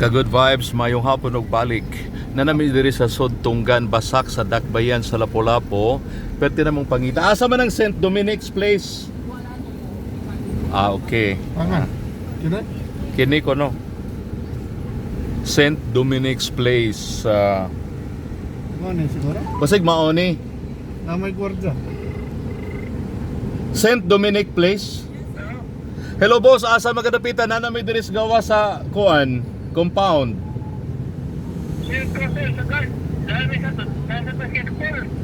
Ka good vibes, mayong hapon og balik. Nanami diri sa Sodtunggan, Basak sa Dakbayan sa Lapu-Lapu. Pwede namong pangita. Asa man ang St. Dominic's Place? Ah, okay. Pangan. Kini? Kini ko no. St. Dominic's Place. Mo ni siguro. Basig mao ni. Na may gwardiya. St. Dominic Place. Hello boss, asa magadapitan na nami diri sa gawa sa kuan compound.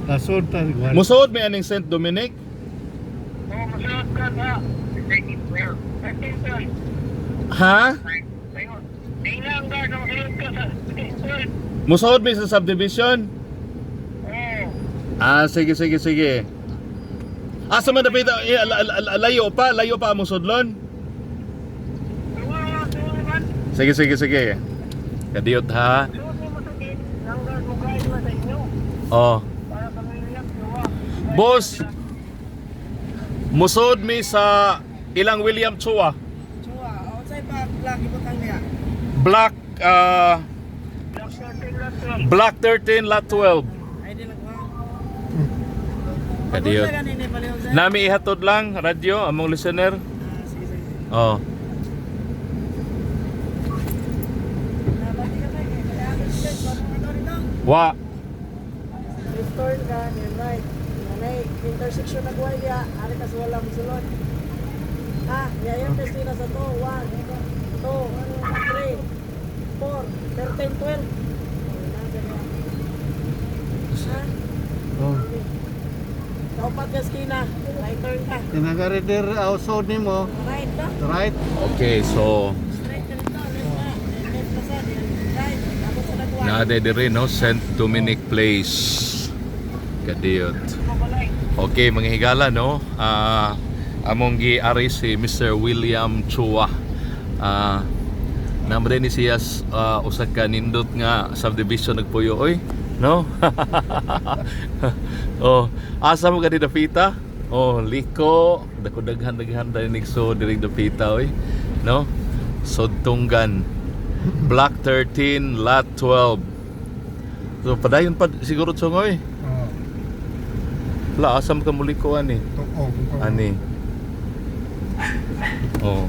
Nasod ta gwardiya. Musuod may aning St. Dominic? Ha? Musuod may sa subdivision? Ah, sige sige sige. Asa man dapita eh, layo pa among sudlon? Sige sige sige. Kadiyot ha. Oh. Boss, musod mi sa ilang William Chua. Chua, outside pa black ibutang niya. Block Block 13 Lot 12. Ay di lang ko. Kadiyot. Pag-unsa ganini palihog sir? Nami ihatod lang radyo among listener. Ah, sige sige. Oh. Nabati ka tayo. Kaya ako siya, ano rito? Wa. Left turn ka, then right. Nanay, intersection na guway niya. Ari ka sa wala musulod. Ha, yayan testina sa to. 1, 2, 3, 4, 13, 12. Ha? Oh. Kaupat ka skina. Right turn ka. Kinagari dir ausod nimo. Right ka? Right. Okay, so Straight ka rito. Left ka. Then left ka sa. Then right. Tapos sa nagwa. naade diri no St. Dominic Place. Kadiyot. Okay, mga higala no. Ah, among gi-ari si Mr. William Chua. Ah, namre ni siya usa ka nindot nga subdivision nagpuyo oy, no? Oh, asa mo gani dapita? Oh, liko, dako daghan-daghan dali nigso diri dapita oy, no? Sodtunggan. Block 13, Lot 12. So padayon pa siguro chongoy. Oh. La asa mo ka muliko ani? Tuog. Ani. Oh,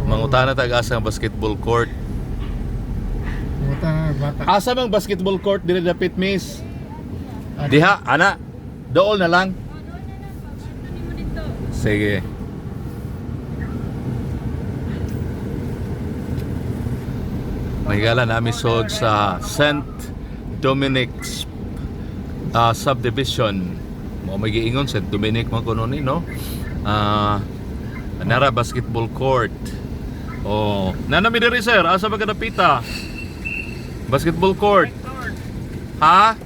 mangutana tag asa ang basketball court. Mangutana bata. Asa mang basketball court diri dapit, miss? Diha, ana. Dool na lang. Sige. Mahigala namin sod sa St. Dominic's Subdivision. Mo may giingon St. Dominic man kuno ni no. Ah, nara basketball court. Oh, nana mi diri sir, asa ba ka dapita? Basketball court. Ha?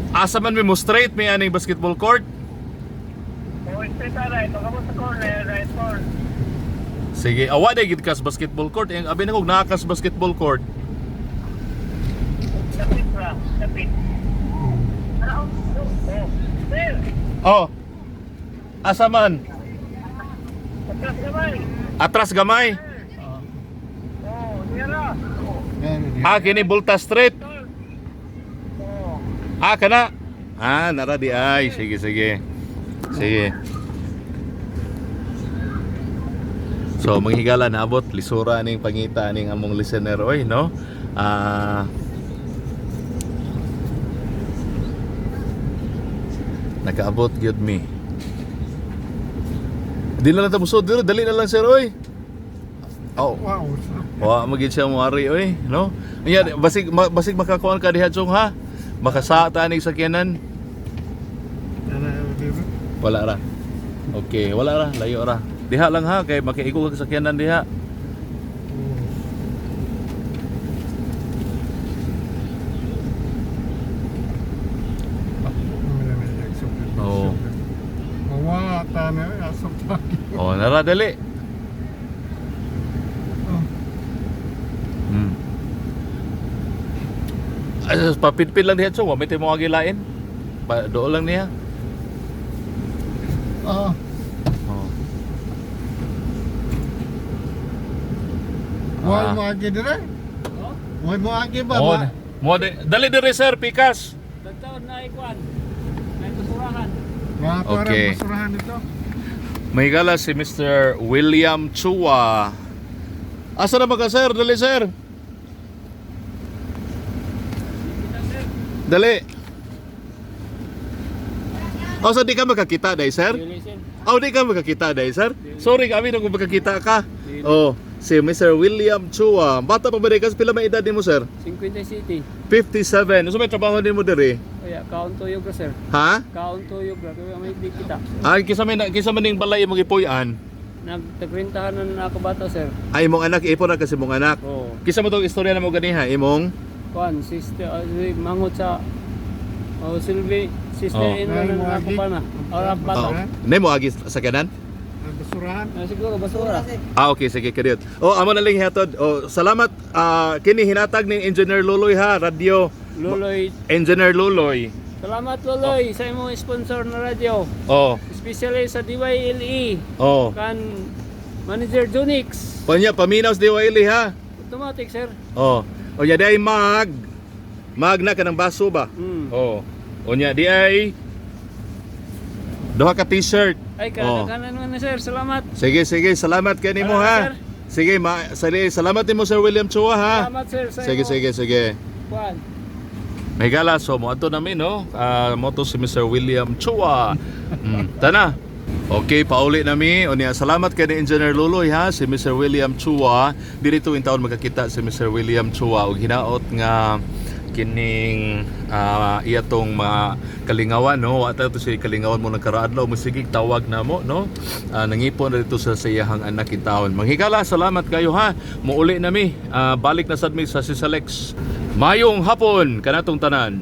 Asa man mi mo straight may aning basketball court? Sige, awa day gid kas basketball court. Ang abi na kog naakas basketball court. Oh. Asa man? Atras gamay. Ah, kini Bulta Street. Ah, kana. Ah, nara di ay. Sige, sige. Sige. So, manghigala naabot lisura ning pangita ning among listener oy, no? Ah, nakaabot gyud mi. Di na lang ta musod diri, dali na lang sir oy. Oh. Wow. Wa magid siya moari oy, no? Anya basig basig makakuan ka diha chong ha. Makasa ta ning sakyanan. Wala ra. Okay, wala ra, layo ra. Diha lang ha kay makiigo kag sakyanan diha. Oo. Mawa ta na asok ta. Oh, nara dali. Oh. Ay, papitpit lang diha chong, wa may mo agilain. Pa dool lang niya. Oo. Oh. Why Ah. mo agi dire? Why mo agi ba? Oh, mo dali dire, sir, pikas. Tagtaon na ikuan. May basurahan. Mga parang basurahan ito. May gala si Mr. William Chua. Asa na ba ka, sir? Dali, sir. Dali. Oh, so di ka makakita dai, sir? Dili, sir. Oh, di ka makakita dai, sir? Sorry kami nung makakita ka. Oh, si Mr. William Chua. Bata pa ba di ka? Pila may edad nimo, sir? 50 City. 57. Unsa may trabaho nimo diri? Kaya kaon tuyog ra, sir. Ha? Kaon tuyog ra kaya may di kita. Ah, kisa man ning balay imong gipuy-an. Nagtagrintahan na na ako bata, sir. Ay, imong anak, ipon na kasi imong anak. Oo. Kisa mo tong istorya na mo ganiha, imong Kuan sister si mangot sa oh Silvi sister in Ay, na na mo ako agi. pa na. Ora bata. Oh. Ne mo agi sa kanan? Ang basurahan. Ah, siguro basura. Ah, okay, sige, kadiyot. Oh, amo na lang hihatod. Oh, salamat. Ah, kini hinatag ni Engineer Luloy ha, radyo. Luloy. Engineer Luloy. Salamat, Luloy, sa imong sponsor na radyo. Oh, Especially sa DYLE oh. kan Manager Junix. Panya paminaw sa Diwaili ha. Automatic, sir. Oh. O nya di ay mag. Mag na kanang baso ba? Oh. O nya di ay duha ka T-shirt. Ay, Oh. kadaghanan man na, sir. Salamat. Sige, sige, salamat kanimo Salamat, ha. sir. Sige, salamat nimo, Sir William Chua, ha. Salamat, sir, sa Sige, imong sige, sige. kuan. May gala, so mo ato namin, no? Ah, moto si Mr. William Chua. Tana. Okay, pauli nami. Unya, salamat kay ni Engineer Luloy ha, si Mr. William Chua. Diri tuwing taon magkakita si Mr. William Chua og hinaot nga kining iya tong mga kalingawan, no? Wa ta to si kalingawan mo nagkaraadlaw mosigig tawag na mo, no? Nangipon na dito sa iyahang anak intawon. Manghigala, salamat kayo ha. Muuli nami. Balik na sad mi sa Sisalex. Mayong hapon kanatong tanan.